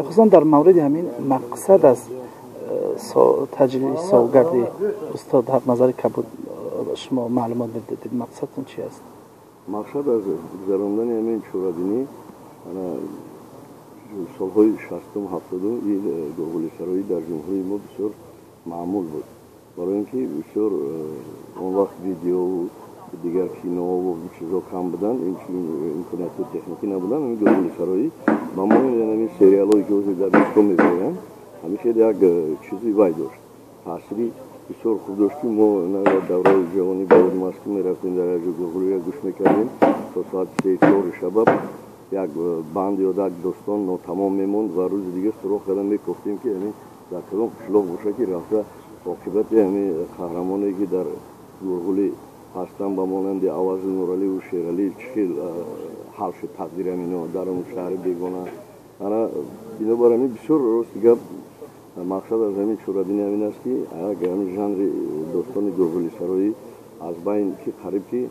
Хусусан дар мавриди ҳамин мақсад аз таҷлили солгарди устод Ҳақназари Кабуд шумо маълумот медодед, мақсадтон чи аст? Мақсад аз гузарондани ҳамин чорабинӣ, солҳои шастум, ҳафтодум ин гурғулисароӣ дар ҷумҳурии мо бисёр маъмул буд, барои ин ки бисёр он вақт видеову дигар кинову чизо кам буданд, имкониятҳои техникӣ набуданд. Ҳамин гурғулисароӣ ба монанди ҳамин сериалҳое, ки ҳозир дар Москва мебироянд, ҳамин хеле як чизи вай дошт, таъсири бисёр хуб дошт, ки мо давраи ҷавонӣ ба Москва мерафтем, дар як ҷо гурғулиро гӯш мекардем то соати 3-4 шаба. Як банд ё як достон нотамом мемонд ва рӯзи дигар суроғ карда мекофтем, ки ҳамин дар кадом қишлоқ боша, ки рафта оқибати ҳамин қаҳрамоне, ки дар гурғулӣ ҳастанд, ба монанди Авазу Нураливу Шералӣ, чӣ хел ҳал шуд тақдири ҳамино дар он шаҳри бегона. Ана бинобар ҳамин, бисёр рости гап, мақсад аз ҳамин чорабинӣ ҳамин аст, ки як ҳамин жанри достони гурғулисароӣ аз байн ки қариб ки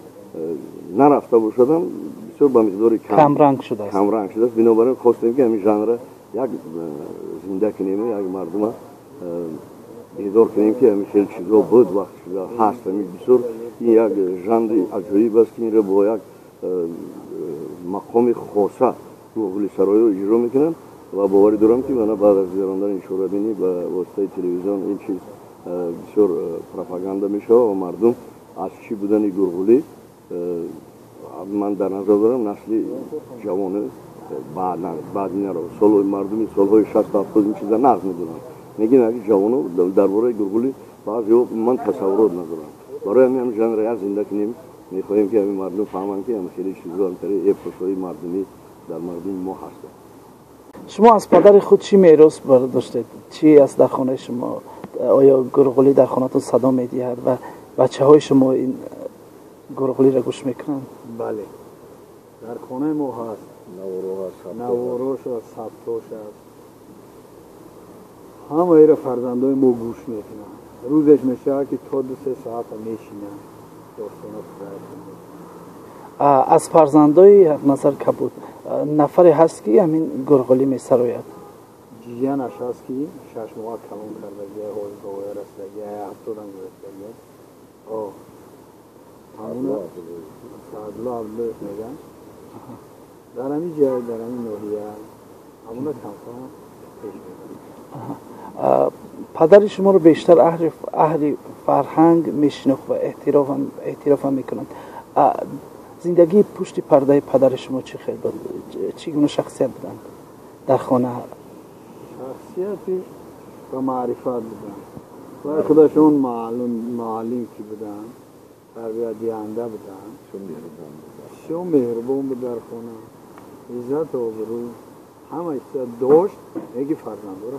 нарафта бошадам, бисёр ба миқдори камранг шудааст. Камранг шудааст. Бинобар ин хостем, ки ҳамин жанрра як зинда кунем, як мардума бедор кунем, ки ҳамин хел чизо буд, вақт шуда ҳаст. Ҳамин бисёр ин як жанри аҷоиб аст, ки инро бо як мақоми хоса гурғулисароиро иҷро мекунанд ва боварӣ дорам, ки мана баъд аз гузарондани чорабинӣ ба воситаи телевизион ин чиз бисёр пропаганда мешавад ва мардум аз чӣ будани гурғулӣ, ман дар назар дорам насли ҷавони баъдинаро, мардуми солҳои 60-70 ин чиза нағз медонанд, лекин аги ҷавоно дар бораи гурғулӣ баъзеҳо ман тасаввурот надоранд. Барои ҳамин ҳам жанра як зинда кунем мехоҳем, ки ҳамин мардум фаҳманд, ки ҳам хеле чизо, ҳамтари эпосҳои мардумӣ дар мардуми мо ҳастанд. Шумо аз падари худ чӣ мерос бардоштед? Чӣ аст дар хонаи шумо? Оё гурғулӣ дар хонатон садо медиҳад ва бачаҳои шумо ин гурғулиро гӯш мекунанд? Бале, дар хонаи мо ҳаст, наворош аст, сабтош аст, ҳамаиро фарзандои мо гӯш мекунанд. Рӯзеш мешавад, ки то 2-3 соата мешинанд, достона. Аз фарзандои Ҳақназар Кабуд нафаре ҳаст, ки ҳамин гурғулӣ месарояд? Ҷиянаш ҳаст, ки 6 моҳа калон кардагия, ҳозир ба воя расидагия, 70-ам гузаштагия. Ҳамуна Саъдулло Абдуллоев мегӯянд, дар ҳамин ҷай, дар ҳамин ноҳия ҳамуна камкам пеш мебарад. Падари шуморо бештар аҳли фарҳанг мешинохт ва эътирофам мекунанд. Зиндагии пушти пардаи падари шумо чӣ хел буд? Чӣ гуна шахсият буданд дар хона? Шахсияти ба маърифат буданд ва худашон муаллим ки буданд, тарбиятдиҳанда буданд, бисёр меҳрубон буд. Дар хона иззат, обрӯ, ҳама чиза дошт, леки фарзандора